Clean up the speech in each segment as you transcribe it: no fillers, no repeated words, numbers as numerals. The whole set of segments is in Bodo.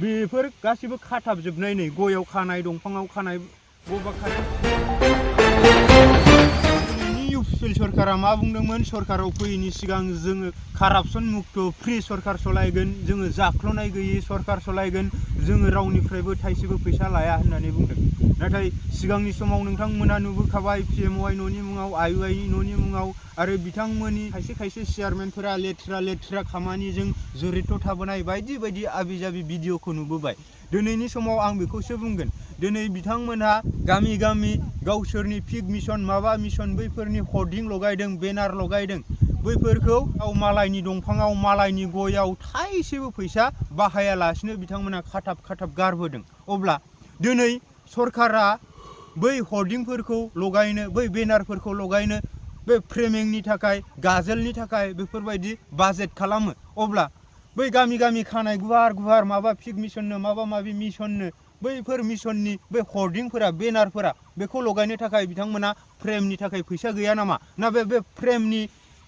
बेफोर गासिबो खाथाबजोबनाय नै गयाव खानाय दंफाङाव खानाय बबेबा खानाय इउपिपिएल सरकारा मा बुंदोंमोन सरकाराव फैयैनि सिगां जोङो कारापसन मुक्त फ्रि सरकार सलायगोन जोङो जाख्ल'नाय गैयै सरकार सलायगोन जोङो रावनिफ्रायबो थाइसेबो फैसा लाया होननानै बुंदों नाथाय सिगांनि समाव नोंथांमोना नुबोखाबाय पिएमअआइ न'नि मुङाव आइअआइ न'नि मुङाव आरो बिथांमोननि खायसे चेयारमेनफोरा लेथ्रा खामानिजों जड़ित थाबोनाय बायदि बायदि आबि जाबि भिडिअखौ नुबोबाय दिनैनि समाव आं बेखौसो बुंगोन दिनै बिथांमोनहा गामि गामि गावसोरनि पिक मिशन माबा मिशन बैफोरनि हर्डिं लगायदों बेनार लगायदों बैफोरखौ मालायनि दंफाङाव मालायनि गयाव थाइसेबो फैसा बाहायालासिनो बिथांमोना खाथाब गारबोदों अब्ला दिनै सरकारा बै हर्डिंफोरखौ लगायनो बै बेनारफोरखौ लगायनो बे फ्रेमिंनि थाखाय गाजोलनि थाखाय बेफोरबायदि बाजेट खालामो अब्ला बै गामि गामि खानाय गुवार माबा पिक मिशननो माबा माबि मिशननो बैफोर मिशननि बै हर्डिंफोरा बेनारफोरा बेखौ लगायनो थाखाय बिथांमोना फ्रेमनि थाखाय फैसा गैया नामा ना बे फ्रेमनि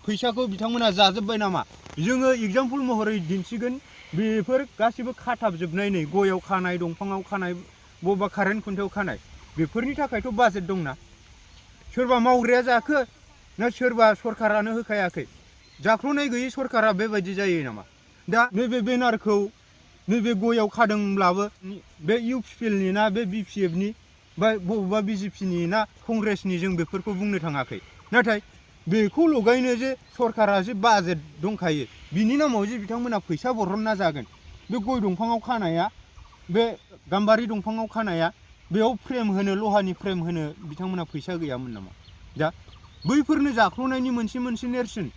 फैसाखौ बिथांमोना जाजोब्बाय नामा जोङो एग्जाम्पल महरै दिन्थिगोन बेफोर गासिबो खाथाबजोबनाय नै गयाव खानाय दंफाङाव खानाय बबेबा कारेन्ट खुन्थायाव खानाय बेफोरनि थाखायथ' बाजेट दंना सोरबा मावग्राया जाखो ना सोरबा सरकारानो होखायाखै जाख्ल'नाय गैयै सरकारा बेबायदि जायो नामा दा नैबे बेनारखौ नैबे गयाव खादोंब्लाबो बे इउपिपिएलनि ना बे बिपिएफनि बा बबेबा बिजेपिनि ना कंग्रेसनि जों बेफोरखौ बुंनो थाङाखै नाथाय बेखौ लगायनो जे सरकारा जे बाजेट दंखायो बिनि नामाव जे बिथांमोना फैसा बरनना जागोन बे गय दंफाङाव खानाया बे गाम्बारि दंफाङाव खानाया बेयाव फ्रेम होनो लहानि फ्रेम होनो बिथांमोना फैसा गैयामोन नामा दा बैफोरनो जाख्ल'नायनि मोनसे नेरसोन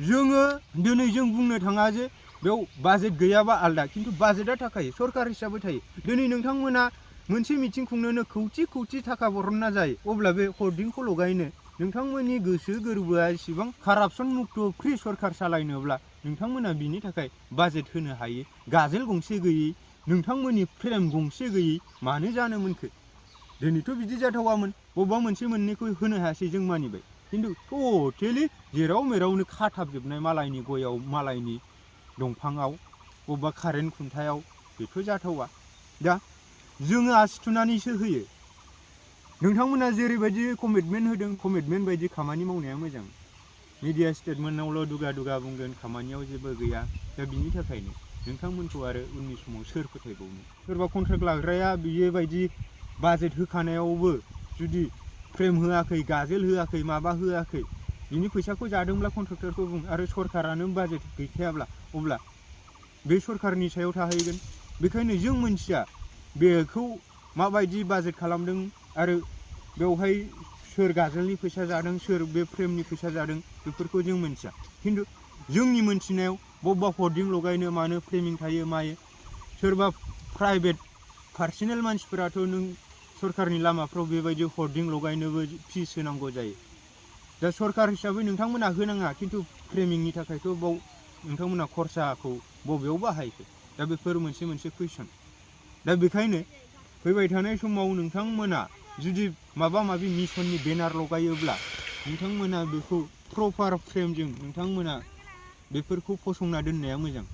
जोङो दिनै जों बुंनो थाङा जे बेयाव बाजेट गैयाबा आलदा खिन्थु बाजेटआ थाखायो सरकार हिसाबै थायो दिनै नोंथांमोना मोनसे मिटिं खुंनोनो खौथि थाखा बरनना जायो अब्ला बे हर्डिंखौ लगायनो नोंथांमोननि गोसो गोरबोआ एसेबां कारापसन मुक्त फ्रि सरकार सालायनोब्ला नोंथांमोना बिनि थाखाय बाजेट होनो हायो गाजोल गंसे गैयै नोंथांमोननि फ्रेम गंसे गैयै मानो जानो मोनखो दिनैथ' बिदि जाथावामोन बबेबा मोनसे मोननैखौ होनो हायासै जों मानिबाय खिन्थु टटेलि जेराव मेरावनो खाथाबजोबनाय मालायनि गयाव मालायनि दंफाङाव बबेबा कारेन्ट खुन्थायाव बेथ' जाथावा दा जोङो आसि थुनानैसो होयो नोंथांमोना जेरैबायदि कमिटमेन्ट होदों कमिटमेन्ट बायदि खामानि मावनाया मोजां मिडिया स्टेटमेन्टआवल' दुगा बुंगोन खामानियाव जेबो गैया दा बिनि थाखायनो नोंथांमोनखौ आरो उननि समाव सोर फोथायबावनो सोरबा कन्ट्रेक्ट लाग्राया बेबायदि बाजेट होखानायावबो जुदि फ्रेम होआखै गाजोल होआखै माबा होआखै बिनि फैसाखौ जादोंब्ला कन्ट्रेक्टरखौ बुं आरो सरकारानो बाजेट गैखायाब्ला अब्ला बे सरकारनि सायाव थाहैगोन बेखायनो जों मोनथिया बेखौ माबायदि बाजेट खालामदों आरो बेवहाय सोर गाजोलनि फैसा जादों सोर बे फ्रेमनि फैसा जादों बेफोरखौ जों मोनथिया खिन्थु जोंनि मोनथिनायाव बबेबा हर्डिं लगायनो मानो फ्रेमिं थायो मायो सोरबा प्राइभेट पार्सनेल मानसिफोराथ' नों सरकारनि लामाफ्राव बेबायदि हर्डिं लगायनोबो फिस होनांगौ जायो दा सरकार हिसाबै नोंथांमोना होनाङा खिन्थु फ्रेमिंनि थाखायथ' बाव नोंथांमोना खरसाखौ बबेयाव बाहायखो दा बेफोर मोनसे कुइसन दा बेखायनो फैबाय थानाय समाव नोंथांमोना जुदि माबा माबि मिशननि बेनार लगायोब्ला नोंथांमोना बेखौ प्रपार फ्रेमजों नोंथांमोना बेफोरखौ फसंना दोननाया मोजां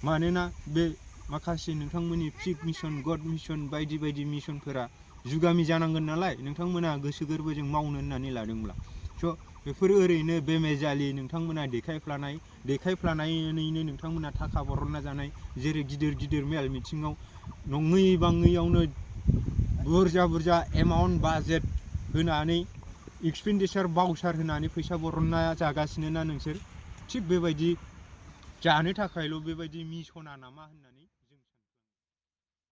मानोना बे माखासे नोंथांमोननि पिक मिशन गड मिशन बायदि बायदि मिशनफोरा जुगामि जानांगोन नालाय नोंथांमोना गोसो गोरबोजों मावनो होननानै लादोंब्ला स' बेफोर ओरैनो बेमेजालि नोंथांमोना देखायफ्लानानैनो नोंथांमोना थाखा बरनना जानाय जेरै गिदिर मेल मिथिङाव नङै बाङैयावनो बुरजा एमाउन्ट बाजेट होनानै एक्सपेन्डिचार बाउचार होनानै फैसा बरनना जागासिनो ना नोंसोर थिग बेबायदि जानो थाखायल' बेबायदि मिशना नामा होननानै